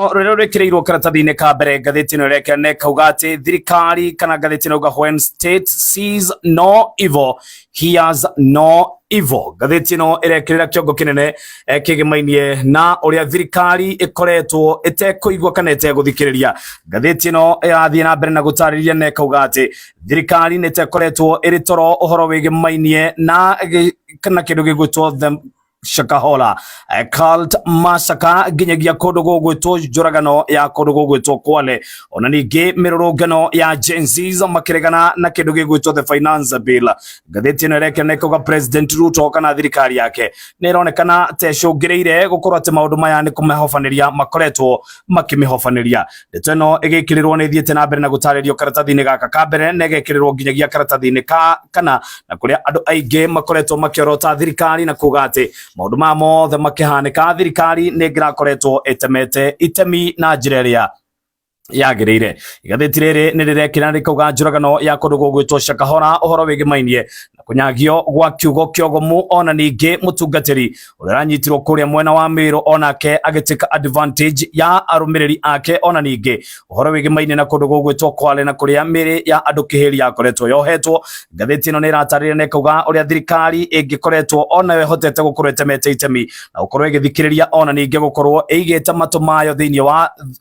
Rũrĩa rwĩkĩrĩirwo karatathi-inĩ ka mbere ngathĩti ĩno ĩrekĩra na ĩkauga atĩ thirikari kana ngathĩti ĩno ĩrauga, "When state sees no evil, hears no evil." Ngathĩti ĩno ĩrekĩrĩra kĩongo kĩnene kĩgĩmainie na ũrĩa thirikari ĩkoretwo ĩtekũigua kana ĩtegũthikĩrĩria. Ngathĩti ĩno ĩrathiĩ na mbere na gũtarĩria na ĩkauga atĩ thirikari nĩ ĩtekoretwo ĩrĩ toro ũhoro wĩgĩmainie na kana kĩndũ gĩgwĩtwo the Shakahola cult massacre nginyagia kũndũ gũgwĩtwo njũragano ya kũndũ gũgwĩtwo Kwale, ona ningĩ mĩrũrũngano ya Gen Zs makĩregana na kĩndũ gĩgwĩtwo the Finance Bill. Ngathĩti ĩno ĩrekĩra na ĩkauga President Ruto kana thirikari yake nĩ ĩronekana ta ĩcũngĩrĩire gũkorwo atĩ maũndũ maya nĩ kũmahobanĩria makoretwo makĩmĩhobanĩria. Ndeto ĩno ĩgĩkĩrĩrwo nĩ ĩthiĩte na mbere na gũtarĩrio karatathi-inĩ gaka ka mbere na ĩgekĩrĩrwo nginyagia karatathi-inĩ ka kana, na kũrĩa andũ aingĩ makoretwo makĩorota thirikari na kuga atĩ maũndũ maya mothe makĩhanĩka thirikari nĩ ĩngĩrakoretwo ĩtemete itemi na njĩra ĩrĩa yagĩrĩire. Igathĩti rĩrĩ nĩ rĩrekĩra rĩkauga njũragano ya kũndũ gũgwĩtwo Shakahola, ũhoro wĩgĩmainie na kũnyagio gwa kiugo kĩogomu, ona ningĩ mũtungatĩri ũrĩa ũranyitirwo kũrĩa mwena wa Meru onake agĩtĩka advantage ya arũmĩrĩri ake, ona ningĩ ũhoro wĩgĩmainie na kũndũ gũgwĩtwo Kwale na kũrĩa mĩrĩ ya andũ kĩhĩri yakoretwo yohetwo. Ngathĩti ĩno nĩ ĩratarĩria na ĩkauga ũrĩa thirikari ĩngĩkoretwo onayo ĩhotete gũkorwo ĩtemete itemi na gũkorwo ĩgĩthikĩrĩria, ona ningĩ gũkorwo ĩigĩte matũ mayo thĩinĩ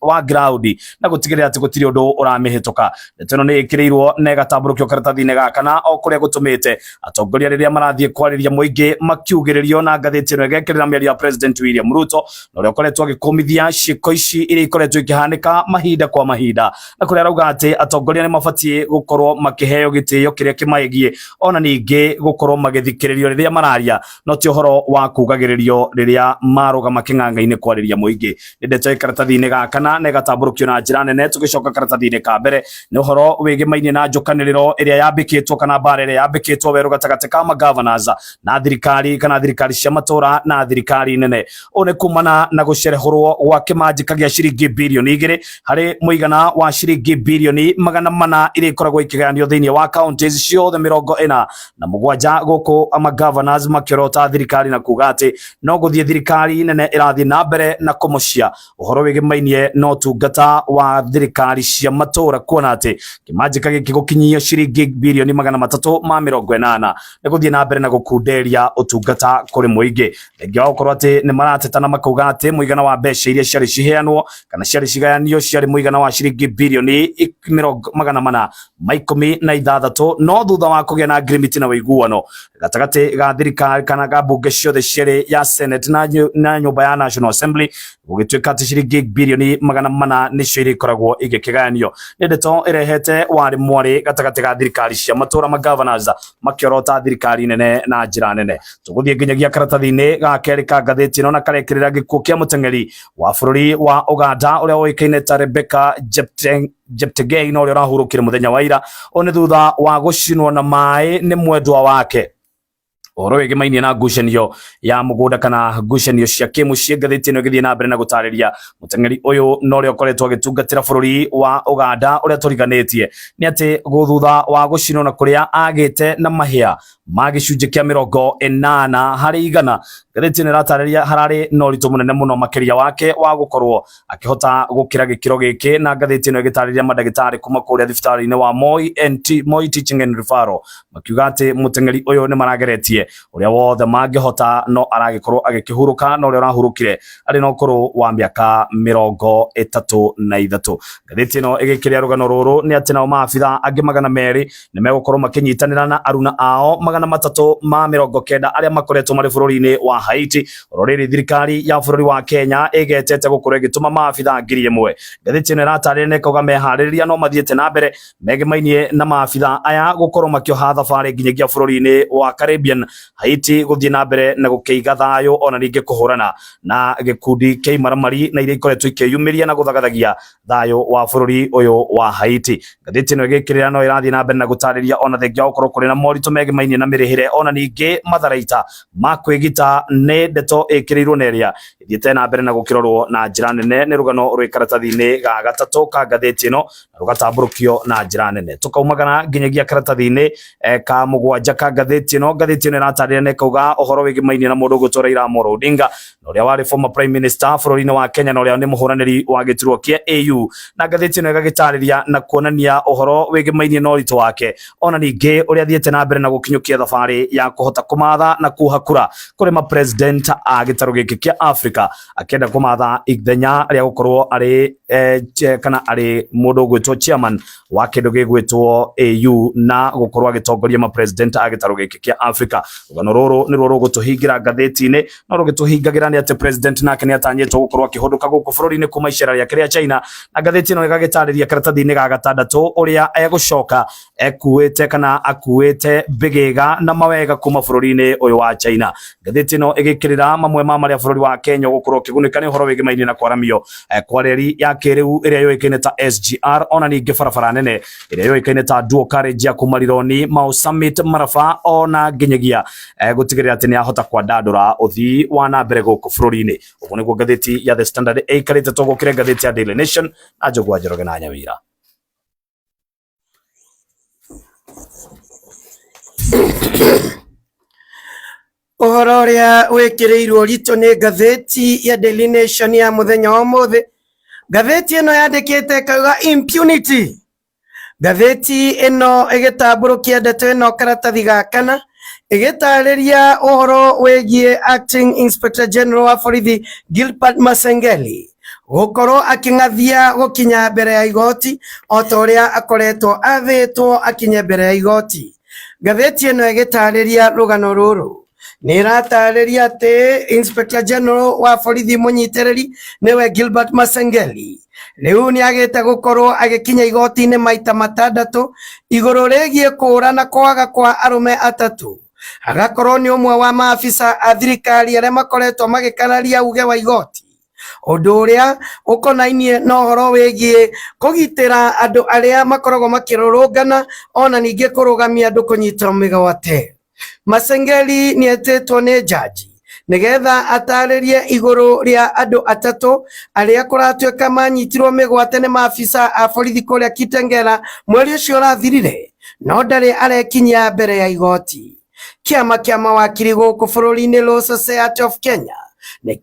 wa ground na gũtigĩrĩra atĩ gũtirĩ ũndũ ũramĩhĩtũka. Ndeto ĩno nĩ ĩkĩrĩirwo na ĩgatambũrũkio karatathi-inĩ gaka na o kũrĩa gũtũmĩte atongoria rĩrĩa marathiĩ kwarĩria mũingĩ makiugĩrĩrio, na ngathĩti ĩno ĩgekĩrĩra mĩario ya President William Ruto na ũrĩa ũkoretwo agĩkũmithia ciĩko ici iria ikoretwo ikĩhanĩka mahinda kwa mahinda, na kũrĩa arauga atĩ atongoria nĩ mabatiĩ gũkorwo makĩheo gĩtĩo kĩrĩa kĩmaĩgiĩ, ona ningĩ gũkorwo magĩthikĩrĩrio rĩrĩa mararia, no ti ũhoro wa kugagĩrĩrio rĩrĩa marũgama kĩng'ang'a-inĩ kwarĩria mũingĩ. Nĩ ndeto ĩ karatathi-inĩ ga kana na ĩgatambũrũkio na njĩra nene. Tũgĩcoka karatathi-inĩ ka mbere nĩ ũhoro wĩgĩmainie na njũkanĩrĩro ĩrĩa yambĩkĩtwo kana mbara ĩrĩa yambĩkĩtwo werũ gatagatĩ ka magovernors na thirikari kana thirikari cia matũra na thirikari nene. Ũũ nĩ kumana na gũcerehũrwo gwa kĩmanjĩka gĩa ciringi birioni 2 harĩ mũigana wa ciringi birioni 400 iria ikoragwo ikĩgayanio thĩinĩ wa counties ciothe 47 gũkũ magovernors makĩorota thirikari na kuga atĩ no gũthiĩ thirikari nene ĩrathiĩ na mbere na kũmũcia ũhoro wĩgĩmainie na ũtungata wa thirikari cia matũra, kuona atĩ kĩmanjĩka gĩkĩ gũkinyia ciringi birioni 380 nĩ gũthiĩ na mbere na gũkunderia ũtungata kũrĩ mũingĩ, thengia wa gũkorwo atĩ nĩ marateta na makauga atĩ mũigana wa mbeca iria ciarĩ ciheanwo kana ciarĩ cigayanio ciarĩ mũigana wa ciringi birioni 416, no thutha wa kũgĩa na ngirimiti na ũiguano gatagatĩ ga thirikari kana ga mbunge ciothe cierĩ ya Senate na nyũmba ya National Assembly, gũgĩtuĩka atĩ ciringi birioni 400 nĩcio iria ikoragwo igĩkĩgayanio. Nĩ ndeto ĩrehete warĩ mwarĩ gatagatĩ ga thirikari cia matũra, magovernors makĩorota thirikari nene na njĩra nene. Tũgũthiĩ nginyagia karatathi-inĩ ga kerĩ ka ngathĩti ĩno na karekĩrĩra gĩkuũ kĩa mũteng'eri wa bũrũri wa Ũganda ũrĩa ũĩkaine ta Rebecca Jeptegei na ũrĩa ũrahurũkire mũthenya wa ira. Ũũ nĩ thutha wa gũcinwo na maĩ nĩ mwendwa wake, ũhoro wĩgĩmainie na ngucanio ya mũgũnda kana ngucanio cia kĩmũciĩ. Ngathĩti ĩno ĩgĩthiĩ na mbere na gũtarĩria mũteng'eri ũyũ na ũrĩa ũkoretwo agĩtungatĩra bũrũri wa Ũganda, ũrĩa tũriganĩtie nĩ atĩ thutha wa gũcinwo na kũrĩa agĩte na mahĩa ma gĩcunjĩ kĩa 80%. Ngathĩti ĩno ĩratarĩria hararĩ na ũritũ mũnene mũno makĩria wake wa gũkorwo akĩhota gũkĩra gĩkĩro gĩkĩ, na ngathĩti ĩno ĩgĩtarĩria mandagĩtarĩ kuma kũrĩa thibitarĩ-inĩ wa Moi NT, Moi Teaching and Referral, makiuga atĩ mũteng'eri ũyũ nĩ marageretie ũrĩa wothe mangĩhota no aragĩkorwo agĩkĩhurũka, na ũrĩa ũrahurũkire arĩ na ũkũrũ wa mĩaka 33. Ngathĩti ĩno ĩgĩkĩrĩa rũgano rũrũ nĩ atĩ nao maabitha angĩ 200 nĩ megũkorwo makĩnyitanĩra na aruna ao 390 arĩa makoretwo marĩ bũrũri-inĩ wa Haiti, oro rĩrĩ thirikari ya bũrũri wa Kenya ĩgetete gũkorwo ĩgĩtũma maabitha 1000. Ngathĩti ĩno ĩratarĩria na ĩkauga meharĩrĩria no mathiĩte na mbere megĩmainie na maabitha aya gũkorwo makĩoha thabarĩ nginyagia bũrũri-inĩ wa Caribbean Haiti gũthiĩ na mbere na gũkĩiga thayũ, ona ningĩ kũhũrana na gĩkundi kĩa imaramari na iria ikoretwo ikĩyumĩria na gũthagathagia thayũ wa bũrũri ũyũ wa Haiti. Ngathĩti ĩno ĩgĩkĩrĩra no ĩrathiĩ na mbere na gũtarĩria ona thengia wa gũkorwo kũrĩ na moritũ megĩmainie na mĩrĩhĩre, ona ningĩ matharaita ma kwĩgita, nĩ ndeto ĩkĩrĩirwo na ĩrĩa ĩthiĩte na mbere na gũkĩrorwo na njĩra nene. Nĩ rũgano rwĩ karatathi-inĩ ga gatatũ ka ngathĩti ĩno na rũgatambũrũkio na njĩra nene. Tũkaumagara nginyagia karatathi-inĩ ka mũgwanja ka ngathĩti ĩno. Ngathĩti ĩno ĩratarĩria na ĩkauga ũhoro wĩgĩmainie na mũndũ ũgwĩtwo Raila Amolo Odinga na ũrĩa warĩ former prime minister bũrũri-inĩ wa Kenya na ũrĩa nĩ mũhũranĩri wa gĩturwa kĩa AU. Na ngathĩti ĩno ĩgagĩtarĩria na kuonania ũhoro wĩgĩmainie na ũritũ wake, ona ningĩ ũrĩa athiĩte na mbere na gũkinyũkia thabarĩ ya kũhota kũmatha na kuhakura kũrĩ ma president a gĩtarũ gĩkĩ kĩa Africa, akĩenda kũmatha ithenya rĩa gũkorwo arĩ kana arĩ mũndũ ũgwĩtwo chairman wa kĩndũ gĩgwĩtwo AU na gũkorwo agĩtongoria ma president a gĩtarũ gĩkĩ kĩa Africa. Rũgano rũrũ nĩruo rũgũtũhingĩra ngathĩti-inĩ, no rũgĩtũhingagĩra nĩ atĩ president nake nĩ atanyĩtwo gũkorwo akĩhũndũka gũkũ bũrũri-inĩ kuma icera rĩake rĩa China, na ngathĩti ĩno ĩgagĩtarĩria karatathi-inĩ ga gatandatũ ũrĩa egũcoka ekuĩte kana akuĩte mbĩgĩga na mawega kuma bũrũri-inĩ ũyũ wa China. Ngathĩti ĩno ĩgĩkĩrĩra mamwe ma marĩa bũrũri wa Kenya ũgũkorwo ũkĩgunĩka nĩ ũhoro wĩgĩmainie na kwaramio kwa reri ya kĩrĩu ĩrĩa yũĩkaine ta SGR, ona ningĩ barabara nene ĩrĩa yũĩkaine ta dual carriage ya kuma Rironi, Mau Summit, Maraba ona nginyagia gũtigĩrĩra atĩ nĩ yahota kwandandũra ũthii wa na mbere gũkũ bũrũri-inĩ. Ũguo nĩguo ngathĩti ya The Standard ĩikarĩte tũgũkĩre ngathĩti ya Daily Nation na Njũgũa Njoroge na Nyawira. Ũhoro ũrĩa wĩkĩrĩirwo ũritũ nĩ ngathĩti ya Daily Nation ya mũthenya wa ũmũthĩ. Ngathĩti ĩno yandĩkĩte ĩkauga impunity. Ngathĩti ĩno ĩgĩtambũrũkia ndeto ĩno karatathi ga kana ĩgĩtarĩria ũhoro wĩgiĩ Acting Inspector General wa borithi Gilbert Masengeli gũkorwo akĩng'athia gũkinya mbere ya igoti o ta ũrĩa akoretwo athĩtwo akinye mbere ya igoti. Ngathĩti ĩno ĩgĩtarĩria rũgano rũrũ nĩ ĩratarĩria atĩ Inspector General wa borithi mũnyitĩrĩri nĩwe Gilbert Masengeli rĩu nĩ agĩte gũkorwo agĩkinya igoti-inĩ maita matandatũ igũrũ rĩgiĩ kũũra na kwaga kwa arũme atatũ, agakorwo nĩ ũmwe wa maabisa a thirikari arĩa makoretwo magĩkararia uge wa igoti, ũndũ ũrĩa ũkonainie na ũhoro wĩgiĩ kũgitĩra andũ arĩa makoragwo makĩrũrũngana ona ningĩ kũrũgamia andũ kũnyitwo mĩgwate. Masengeli nĩ etĩtwo nĩ njanji nĩgetha atarĩrie igũrũ rĩa andũ atatũ arĩa kũratuĩka manyitirwo mĩgwate nĩ maabisa a borithi kũrĩa Kitengela mweri ũcio ũrathirire, no ndarĩ arekinyia mbere ya igoti. Kĩama kĩa mawakiri gũkũ bũrũri-inĩ Law Society of Kenya nĩ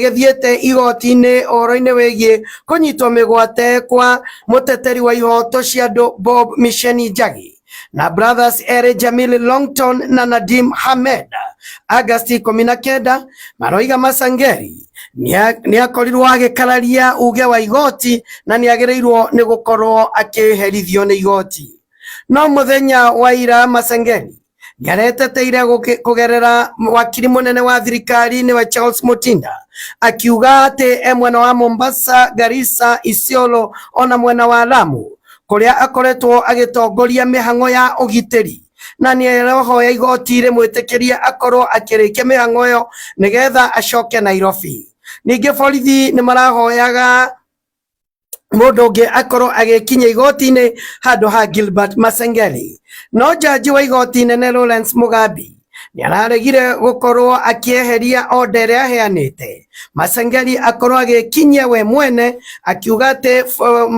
gĩthiĩte igoti-inĩ ũhoro-inĩ wĩgiĩ kũnyitwo mĩgwate kwa mũteteri wa ihoto cia andũ Bob Misheni Njagi na brothers erĩ Jamil Longton na Nadim Hamed. Agosti 19 maroiga Masangeri nĩ akorirwo agĩkararia uge wa igoti na nĩ agĩrĩirwo nĩ gũkorwo akĩherithio nĩ igoti. No mũthenya wa ira Masengeli nĩareteteire kũgerera wakiri mũnene wa thirikari nĩwe Charles Mutinda akiuga atĩ e mwena wa Mombasa, Garissa, Isiolo ona mwena wa Lamu kũrĩa akoretwo agĩtongoria mĩhang'o ya ũgitĩri na nĩarohoya igoti rĩmwĩtĩkĩrie akorwo akĩrĩkia mĩhang'o ĩyo nĩgetha acoke Nairobi. Ningĩ borithi nĩmarahoyaga mũndũ ũngĩ akorwo agĩkinya igoti-inĩ handũ ha Gilbert Masengeli. No jaji wa igoti inene Lawrence Mugambi nĩararegire gũkorwo akĩeheria order ĩrĩa aheanĩte Masengeli akorwo agĩkinyia we mwene akiuga atĩ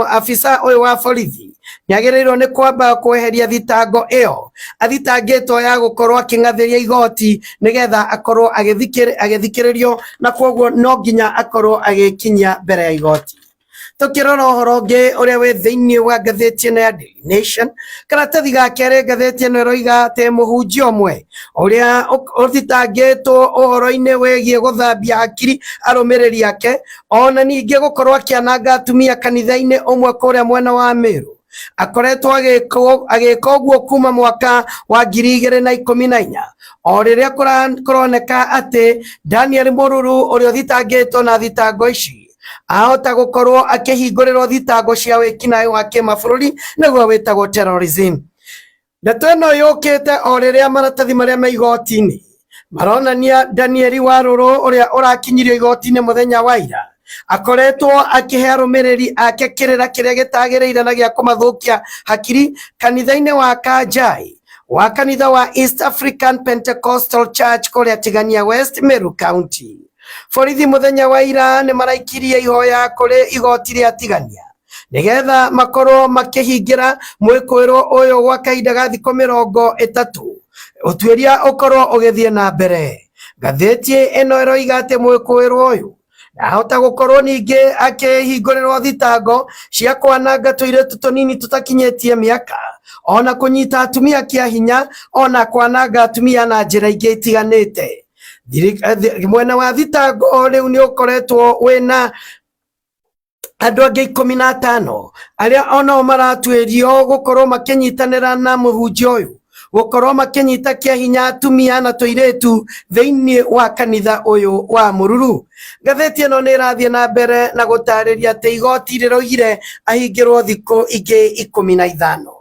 afisa ũyũ wa borithi nĩagĩrĩirwo nĩ kwamba kweheria thitango ĩyo athitangĩtwo ya gũkorwo akĩng'athĩria igoti nĩgetha akorwo agĩthikĩrĩrio na kwoguo no nginya akorwo agĩkinyia mbere ya igoti. Tukirora ũhoro ũngĩ ũrĩa wĩ thĩinĩ wa ngathĩti ĩno ya Daily Nation, karatathi ga kerĩ ngathĩti ĩno ĩroiga atĩ mũhunjia ũmwe ũrĩa ũthitangĩtwo ũhoro-inĩ wĩgiĩ gũthambia hakiri arũmĩrĩri ake ona ningĩ gũkorwo akĩananga atumia kanitha-inĩ ũmwe kũrĩa mwena wa Meru akoretwo agĩka ũguo kuma mwaka wa 2014 o rĩrĩa kũroneka atĩ Daniel Mũruru ũrĩa ũthitangĩtwo na thitango ici ahota gũkorwo akĩhingũrĩrwo thitango cia wĩkinaĩ wa kĩmabũrũri nĩguo wĩtagwo terrorism. Ndeto ĩno yũkĩte o rĩrĩa maratathi marĩa me igoti-inĩ maronania Daniel Warũrũ ũrĩa ũrakinyirio igoti-inĩ mũthenya wa ira akoretwo akĩhe arũmĩrĩri ake kĩrĩra kĩrĩa gĩtagĩrĩire na gĩa kũmathũkia hakiri kanitha-inĩ wa Kanjai wa kanitha wa East African Pentecostal Church kũrĩa Tigania West, Meru County. Borithi mũthenya wa ira nĩ maraikirie ihoya kũrĩ igoti rĩa Tigania nĩgetha makorwo makĩhingĩra mwĩkũĩrwo ũyũ gwa kahinda ga thikũ 30. Ũtuĩria ũkorwo ũgĩthiĩ na mbere. Ngathĩti ĩno ĩroiga atĩ mwĩkũĩrwo ũyũ ahota gũkorwo ningĩ akĩhingũrĩrwo thitango cia kwananga tũirĩtu tũnini tũtakinyĩtie mĩaka, ona kũnyita atumia kĩa hinya, ona kwananga atumia na njĩra ingĩ itiganĩte. Mwena wa thitango rĩu nĩ ũkoretwo wĩna andũ angĩ 15 arĩa onao maratuĩrio gũkorwo makĩnyitanĩra na mũhunjia ũyũ gũkorwo makĩnyita kĩa hinya atumia na tũirĩtu thĩinĩ wa kanitha ũyũ wa Mũruru. Ngathĩti ĩno nĩ ĩrathiĩ na mbere na gũtarĩria atĩ igoti rĩroigire ahingĩrwo thikũ ingĩ 15.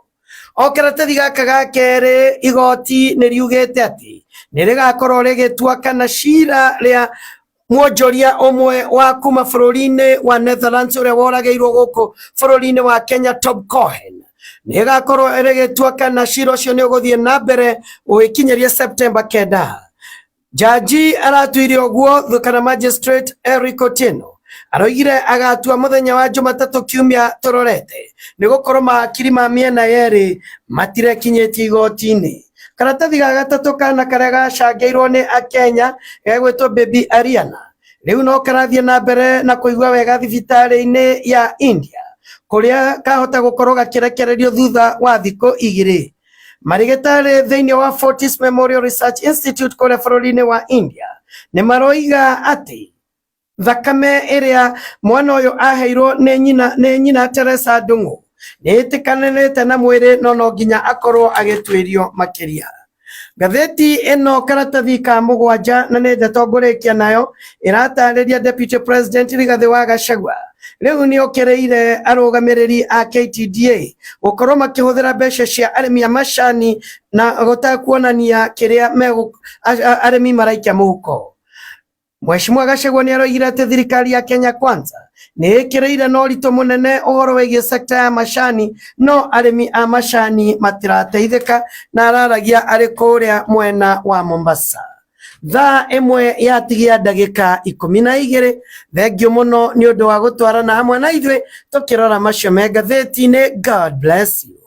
O karatathi gaka ga kerĩ igoti nĩ riugĩte atĩ nĩ rĩgakorwo rĩgĩtua kana cira rĩa mwonjoria ũmwe wa kuma bũrũri-inĩ wa Netherlands ũrĩa woragĩirwo gũkũ bũrũri-inĩ wa Kenya Tob Cohen nĩ ĩgakorwo ĩgĩtua kana cira ũcio nĩ ũgũthiĩ na mbere gũgĩkinyĩria September 9. Jaji aratuire ũguo kana magistrate Eric Otieno aroigire agatua mũthenya wa Jumatatũ kiumia tũrorete nĩ gũkorwo mawakiri ma mĩena yerĩ matirekinyĩtie igoti-inĩ. Karatathi ga gatatũ kana karĩa gacangĩirwo nĩ Akenya gegwĩtwo Baby Ariana rĩu no karathiĩ na mbere na kũigua wega thibitarĩ-inĩ ya India kũrĩa kahota gũkorwo gakĩrekererio thutha wa thikũ 2. Marigitari thĩinĩ wa Fortis Memorial Research Institute kũrĩa bũrũri-inĩ wa India nĩ maroiga atĩ thakame ĩrĩa mwana ũyũ aheirwo nĩ nyina Teresa Ndung'u nĩ ĩtĩkanĩrĩte na mwĩrĩ no no nginya akorwo agĩtuĩrio makĩria. Ngathĩti ĩno karatathi ka 7 na nĩ ndeto ngũrĩkia nayo ĩratarĩria Deputy President Rigathĩ wa Gachagua rĩu nĩ okĩrĩire arũgamĩrĩri a KTDA gũkorwo makĩhũthĩra mbeca cia arĩmi a macani na gũtekuonania kĩrĩa arĩmi maraikia mũhuko. Mheshimiwa Gachagua nĩ aroigire atĩ thirikari ya Kenya Kwanza nĩ ĩkĩrĩire na ũritũ mũnene ũhoro wĩgiĩ sekta ya macani no arĩmi a macani matirateithĩka na araragia arĩ kũrĩa mwena wa Mombasa. Thaa 1 yatigia ndagĩka 12. Thengiũ mũno nĩ ũndũ wa gũtwarana hamwe na ithuĩ tũkĩrora macio me ngathĩti-inĩ. God bless you.